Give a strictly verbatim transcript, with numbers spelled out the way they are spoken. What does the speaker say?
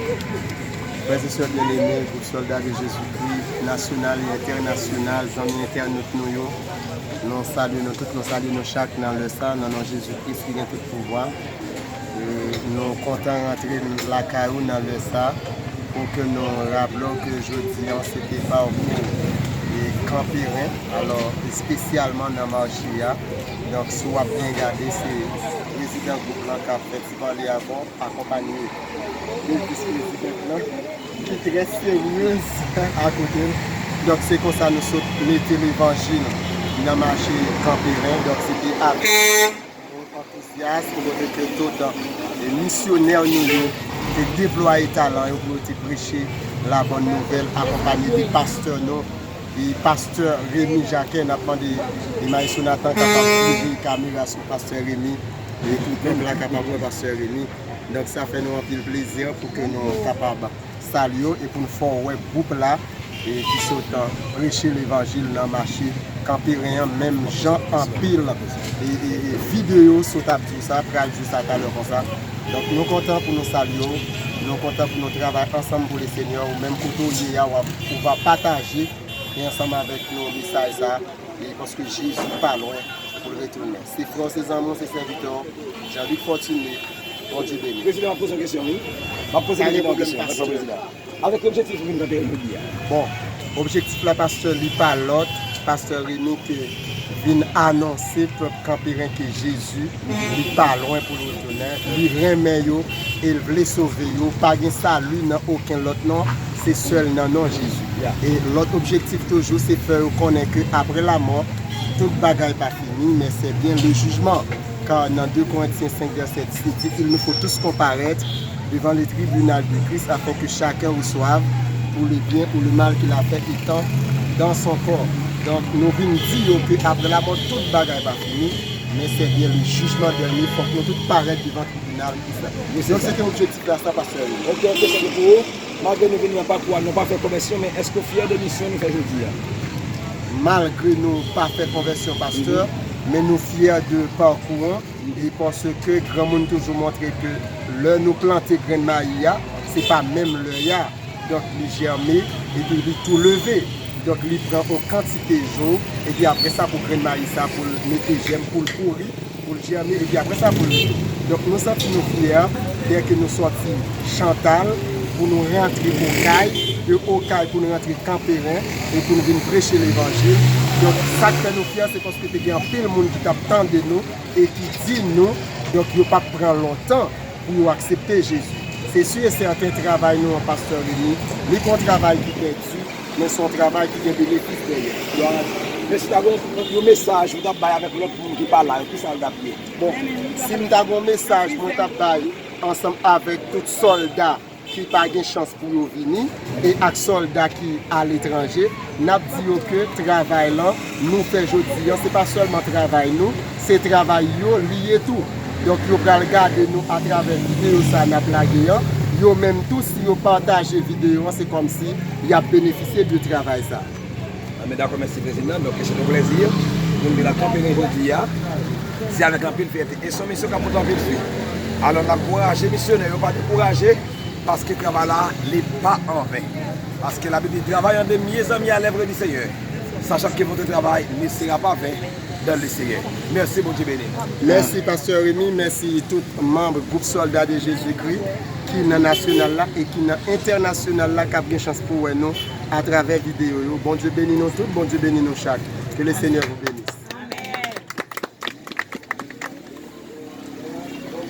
Frè e sè byeneme, gwoup Sòlda de Jezikri, nasyonal e entènasyonal, zanmi entènot nou yo, nou salye nou tout, nou salye nou chak nan lè sa, nan non Jezi Kris ki gen tout pouvwa. E nou kontan rantre lakay ou nan lè sa, pou ke nou raple w ke jodi an se te pakou e Kanperen, alò espesyalman nan mache a. Donk, si w ap byen gade, se prezidan gwoup lan k ap fè ti pale avè w, akonpanye de vis prezidant lan, ki trè seryez akote l. Donk, se konsa nou sot mete levanjil nan mache Kanperen. Donk, se te avèk yon antouzyas pou montre ke tout, e, misyonè nou yo te deplwaye talan yo pou yo te preche la bòn nouvèl, akonpanye de pastè nou, e pastè Remy Jacquet. N ap mande, e, Maestro Nathan kapab vire kamera sou pastè Remy, e pou pèp la kapab wè pastè Remy. Donk, sa fè nou anpil plezi pou ke nou kapab salye w e pou n fè w wè gwoup la, e ki sot, e, preche levanjil nan mache Kanperen an, menm jan anpil, e, e, e, videyo sot ap di w sa, pral di w sa talè konsa. Donk, nou kontan pou nou salye w, nou kontan pou nou travay ansanm pou Lesenyè. Ou menm kote w ye a, w ap, ou va pataje e ansanm avèk nou mesaj sa, e paske Jezi pa lwen pou l retounen. Se frè w, se zanmi w, se sèvitè w, Jean-Luc Fortuné. Bondye beni. Prezidan, m ap poze yon kesyon, wi. M ap poze yon kesyon, pastè. Avèk ki objektif ou vin kanpe jodi a? Bon, objektif la, pastè, li pa lòt, pastè Remy, ke vin anonse pèp Kanperen ke Jezi, li pa lwen pou l retounen, li renmen yo, e l vle sove yo. Pa gen sali nan okenn lòt non, se sèl nan non Jezi. E lòt objektif toujou, se fè yo konnen ke apre lamò, tout bagay pa fini, mais c'est bien le jugement. Car nan de Korentyen senk vèsè dis, li di, il nous faut tous comparaître devant le tribunal de Christ, afin que chacun reçoive pour le bien ou le mal qu'il a fait étant dans son corps. Donk, nou vin di yo ke apre lamò, tout bagay pa fini, men se byen le jijman dènye, fòk nou tout parèt devan tribinal Kris la. Donk, se te objektif la, sa, pastè. Ok, ok, se pou ou. Malgre nou vini nan pakou a, nou pa fè konvèsyon, men èske w fyè de misyon nou fè jodi a? Malgre nou pa fè konvèsyon, pastè, men nou fyè de pakou an, e paske granmoun toujou montre ke lè nou plante grenn mayi a, se pa menm lè a. Donk, li jème, epi li tou leve. Donk, li pran yon kantite jou, epi apre sa, pou grenn mayi sa, pou l mete jèm, pou l pouri, pou l jème, epi apre sa pou l leve. Donk, nou santi nou fyè dèke nou sòti Chantal pou nou rantre Okay, de Okay pou nou rantre Kanperen, e pou nou vin preche levanjil. Donk, sa k fè nou fyè, se paske te gen anpil moun ki t ap tande nou e ki di nou, donk, yo p ap pran lontan pou yo aksepte Jezi. Se si e sèten, travay nou an, pastè Remy, li pa yon travay ki pèdi, men se yon travay ki gen benefis dèyè. Mèsi. Ta gen yon mesaj ou t ap bay avèk lòt moun ki pa la yo, kisa l t ap ye? Bon, si m ta gen yon mesaj mwen t ap bay ansanm avèk tout sòlda ki pa gen chans pou yo vini, e ak sòlda ki aletranje, n ap di yo ke travay lan nou fè jodi an, se pa sèlman travay nou, se travay yo li ye tou. Donk, yo pral gade nou atravè videyo sa n ap lage an. Yo menm tou, si yo pataje videyo an, se kòmsi y ap benefisye de travay sa. Anben, dakò, mèsi, prezidan. Donk, se yon plèzi pou n vin nan Kanperen jodi a. Se avèk anpil fyète. E se yon misyon k ap pote anpil fwi. Alò, n ankouraje misyonè yo, pa dekouraje, paske travay la, li pa anven. Paske Labib di, travaillons de mieux en mieux à l'œuvre du Seigneur, sachant que votre travail ne sera pas vain dans le Seigneur. Mèsi, Bondye beni. Mèsi, pastè Remy. Mèsi tout manm gwoup Sòlda de Jezikri ki nan nasyonal la e ki nan entènasyonal la k ap gen chans pou wè nou atravè videyo yo. Bondye beni nou tout, Bondye beni nou chak. Que le Seigneur vous bénisse.